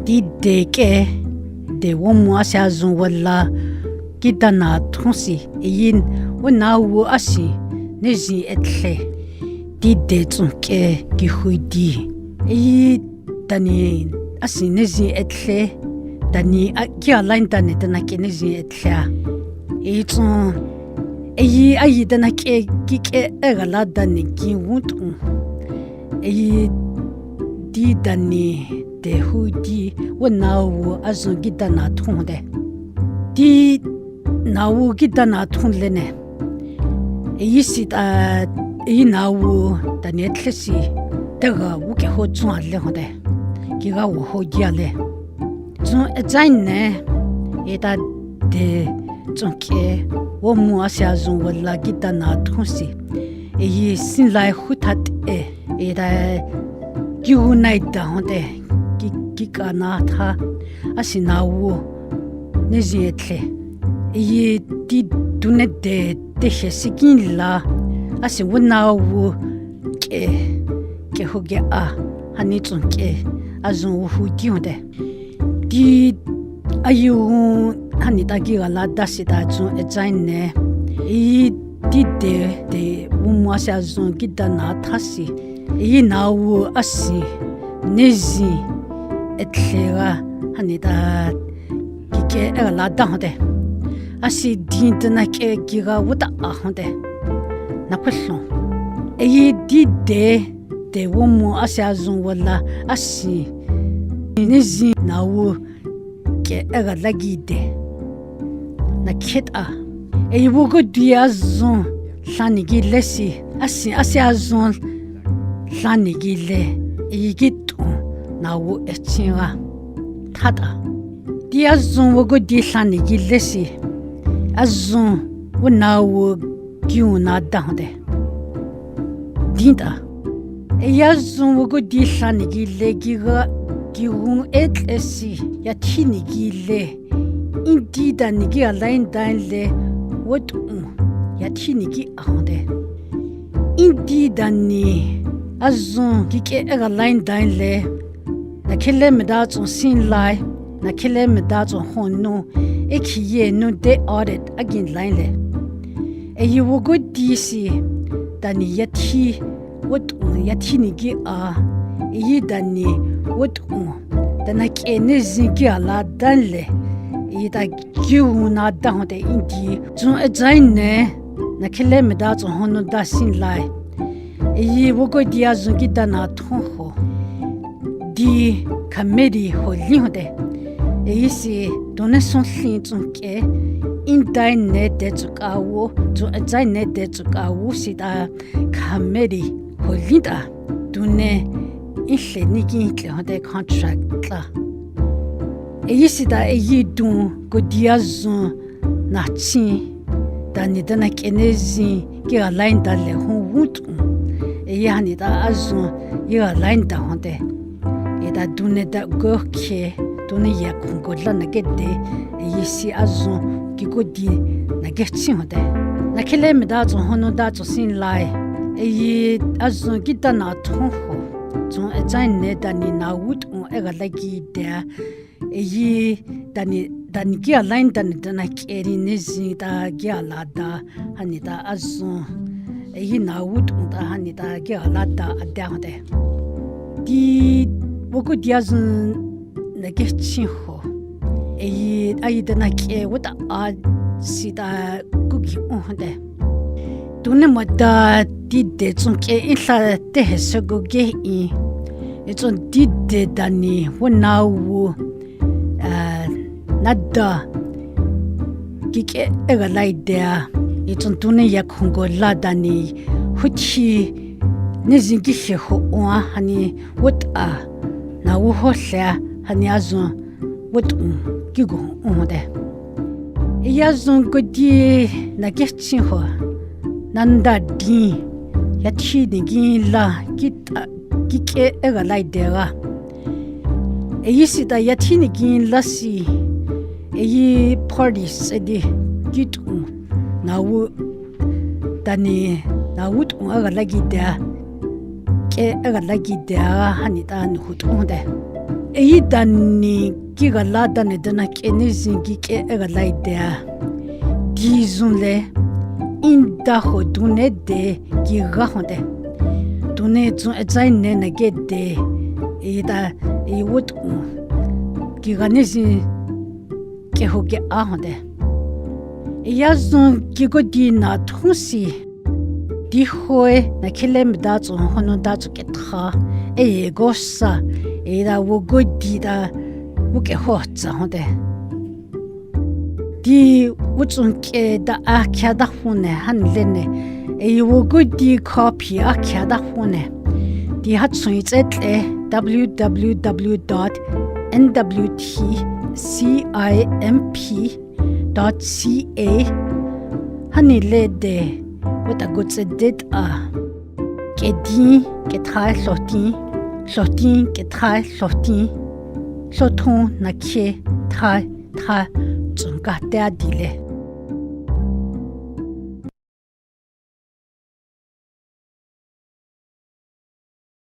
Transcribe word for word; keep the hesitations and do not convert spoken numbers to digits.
Tiqde keh, de womu asi azung wala gidana thungsi, eyin wanawu asi nezin etle. Tiqde tsungkeh ki huidi. Eyi dani asi nezin etle. Dani a, ki alain dani dana keh nezin etle. Eyi tsung, eyi ayi dana keh ki keh egala dani ki wuntung. Eyi di dani de huidi wanawu azung gidana thungde. Di nawu gidana thunglene. Eyi sita, eyi nawu dani etlesi daga wuke ho tsung ale hunde. Kiga wo ho gi ale. Tsung ejain ne, eda de tsungkeh womu asi azung wala gidana thungsi. Eyi sinlai hutate, eda ki wunai da hunde, ki, ki kana tha, asi nawu nezin etle. Eyi di dune de, de hesi ginla, asi wanawu keh, keh huge a, hani tsungkeh, azung wuhu di hunde. Di ayu hani ta gigala dasi ta tsung ejain ne. Eyi di de, de womu asi azung gidana thasi. Eyi nawu asi nezin etle ga hani ta ki keh egala da hunde. Asi di dana keh giga wuta a hunde. Nakullung. Eyi di de, de womu asi azung wala asi nezin nawu keh egala gide. Na kheta. Eyi wuku di azung lani gilesi. Asi, asi azung lani gile. Eyi gitu nawu echinga. Thata. Di azung wuku di lani gilesi. Azung wanawu giuna da hunde. Dinta. Eyi azung wuku di lani gile giga giun etlesi yathini gile. Indi dani gi alain dainle wotung yathini gi ahunde. Indi dani azung gi keh egalain dainle. Nakhele meda tsung sinlai, nakhele meda tsung honu, ekhiye nu de audit agin lainle. Eyi wuku disi, dani yathi wotung yathini gi a, eyi dani wotung, dana keh nezin gi ala dainle, eyi ta giuna da hunde indi, tsung ejain ne, nakhele meda tsung honu da sinlai. Eyi wuku di azung gidana thung ho. Di committee ho lin hunde. Eyi si dune sung lin tsungkeh. Indain ne de tsukawu, tsung ejain ne de tsukawu sita committee ho lin ta. Dune inle nigi inle hunde contract la. Eyi sita eyi dun kudi azung nachi, dani dana keh nezin gi alain dale hun wutung. Eyi hani ta azung yi alain da hunde. Eda dune da gokhe, dune yakhungo la nagede, eyi si azung gi kudi nagechin hunde. Nakhele meda tsung honu da tsung sinlai. Eyi azung gidana thung ho. Tsung ejain ne dani na wutung egala gide. Eyi dani, dani gi alain dani dana keh nezin ta gi ala da hani ta azung. Eyi na wutung ta hani ta gi ala da ada hunde. Di wuku di azung nagechin ho. Eyi ayi dana keh wuta a sita kuki un hunde. Dune mada di de tsungkeh inla de hesa gogeh in. Itsung di de dani wanawu, ah, nada gi keh egalai de. Itsung dune yakhungo la dani huti nezin gi he ho un hani wuta nawu ho le hani azung wutung gigu un hunde. Eyi azung kudi nagechin ho. Nanda din yathini gi la kita gi keh egalai dega. Eyi sita yathini gi la si. Eyi party sedi gitu nawu dani na wutung egala gide. Keh egala gide hani ta nuhutung de. Ey, dani ki gala dani dana keni zingi ke e gala idea. Di zunle inda ho dune de ki ga honde. Dune zun e zai ne na ge de. Ey, da ey wut u. Ki gani zin ke ho ge a honde. Ey, ya zun ki go di na thunsi. Di hoi na khile mi da zun honu da zun ke tha. Ey, go sa. Ey, da wo go di da wo ke ho za honde. Di wo zun ke da a kya da hone han lene. Ey, wo go di copy a kya da hone. Di ha zun i zet le w w w dot n w t c i m p dot c a. Hani le de, wata gut se det a. Ke di, ke thai, hlo di, hlo di, ke thai, hlo di, hlo thon, na ke, thai, thai, zun ka te a di le.